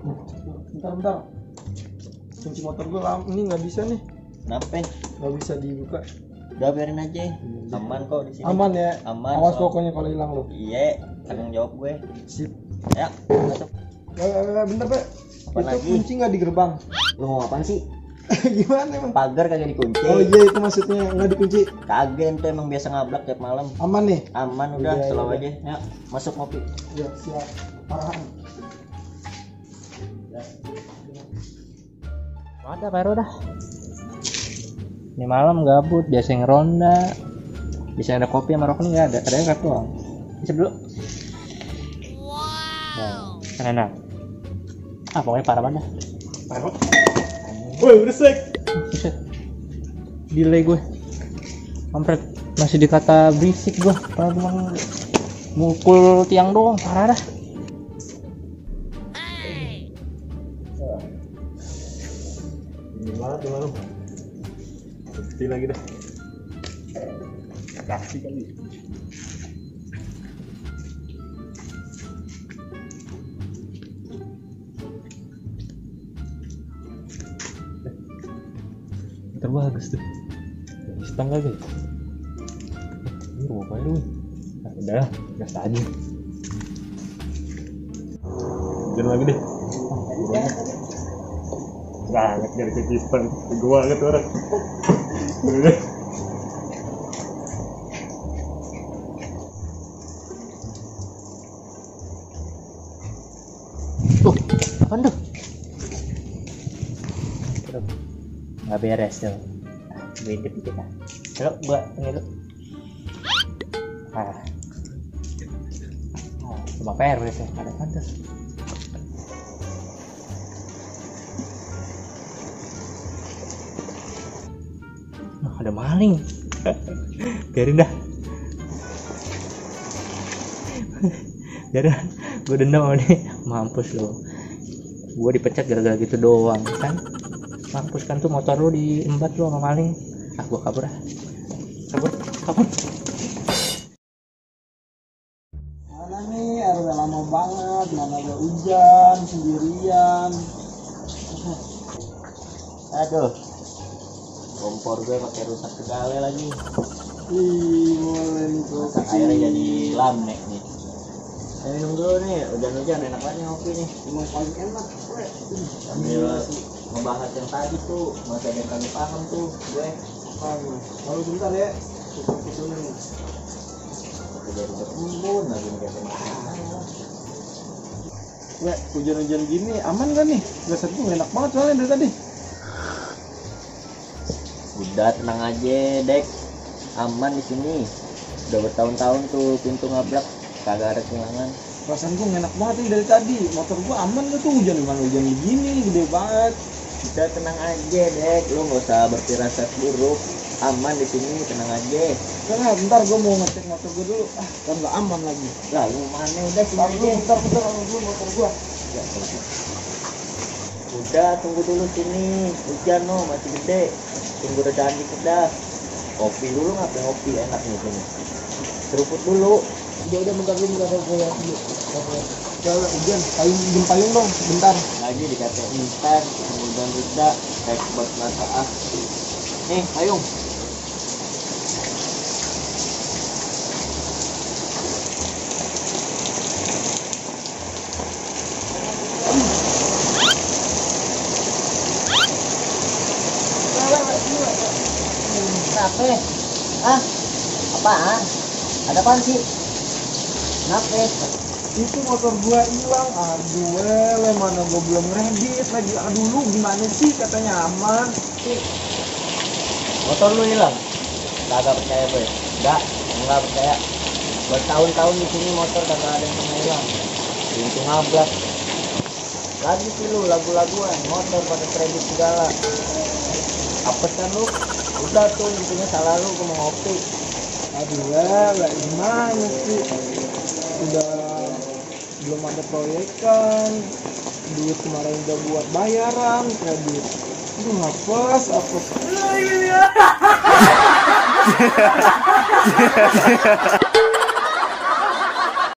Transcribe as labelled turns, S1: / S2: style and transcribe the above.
S1: Bentar. Kunci motor gue lama, ini nggak bisa nih.
S2: Kenapa?
S1: Nggak bisa dibuka.
S2: Udah biarin aja. Aman kok di sini.
S1: Aman ya.
S2: Aman.
S1: Awas pokoknya kalau hilang lo.
S2: Iya, tanggung jawab gue.
S1: Sip.
S2: Ya, masuk.
S1: Bentar Pak.
S2: Apa
S1: Itu
S2: lagi?
S1: kunci nggak di gerbang.
S2: Lu mau apaan sih?
S1: Gimana emang?
S2: Pagar kagak dikunci.
S1: Oh iya itu maksudnya nggak dikunci.
S2: Kagak, itu emang biasa ngablak tiap malam.
S1: Aman nih.
S2: Aman udah,
S1: Iya,
S2: selalu
S1: iya.
S2: aja. Ya, masuk ngopi.
S1: Ya siap. Parahan.
S3: Ada baru dah. Ini malam gabut, biasa ngeronda. Bisa ada kopi sama rokok nggak ada, ada rap doang. Bisa dulu. Wow. Kan enak. Pokoknya parah banget.
S1: Parah. Woi berisik.
S3: Delay gue. Kampret, masih dikata berisik gue. Padahal cuma mukul tiang doang, parah dah.
S1: Gimana? Pasti lagi dah. Kasih kali.
S3: Terbagus tuh. Stang kagak? Ini rumah baru. Nah, udah, gas aja.
S1: Jangan lagi deh. Banget dari kekipan. Gua banget orang. Udah.
S3: Apaan tuh? Nggak beres tuh. Beda kita. Halo, gua ini lu. Cuma beres ya. Ada apa tuh? Ada maling. Biarin dah. Biarin. Gue dendam sama nih. Mampus lo. Gue dipecat gara-gara gitu doang kan. Mampus kan tuh motor lu diembat lu sama maling. Gue kabur ah. Kabur.
S1: Mana nih, air udah lama banget, mana ada hujan, sendirian.
S2: Aduh. Kompor gue pakai rusak segala lagi.
S1: Ih, boleh nih
S2: Masak airnya jadi lamek nih. Saya minum dulu nih, hujan-hujan enak banget ngopi nih.
S1: Emang paling enak,
S2: Sambil membahas yang tadi tuh, masih ada yang kagak paham tuh gue.
S1: Lalu bentar ya. Susun nih.
S2: Tapi dari berkumpul lagi nih kayak mana.
S1: Hujan-hujan gini aman gak nih? Biasa tuh enak banget soalnya dari tadi.
S2: Udah tenang aja, Dek. Aman di sini. Udah bertahun-tahun tuh pintu ngablak, kagak ada kehilangan.
S1: Perasaan gue enak banget nih dari tadi. Motor gue aman gak tuh hujan begini, gede banget.
S2: Udah tenang aja, Dek. Lu nggak usah berfirasat buruk. Aman di sini, tenang aja.
S1: Karena bentar gue mau ngecek motor gue dulu. Kan gak aman lagi.
S2: Lah, lu mana udah sini aja.
S1: Bentar dulu motor gue.
S2: Udah, tunggu dulu sini. Hujan no, masih gede. Tunggu redaan dikit dah. Kopi dulu, ngapain ngopi enak nih sini. Seruput dulu.
S1: Udah bentar dulu gue dulu. Udah hujan, payung dong, bentar.
S2: Lagi dikata instan, kemudian reda, kayak buat mata ah. Nih, payung. Kenapa? Apaan? Ada apaan sih? Kenapa?
S1: Itu motor gua hilang. Aduh wele, mana gua belum ngeredit lagi. Aduh lu gimana sih, katanya aman.
S2: Motor lu hilang? Kagak percaya gue. Enggak percaya. Bertahun-tahun di sini motor kagak ada yang pernah hilang. Pintu ngablak. Lagi sih lu lagu-laguan, motor pakai kredit segala. Apes kan lu? Udah tuh intinya salah lu, gua mau ngopi.
S1: Aduh wele, gimana sih. Udah belum ada proyekan, duit kemarin udah buat bayaran, kredit. Aduh apes.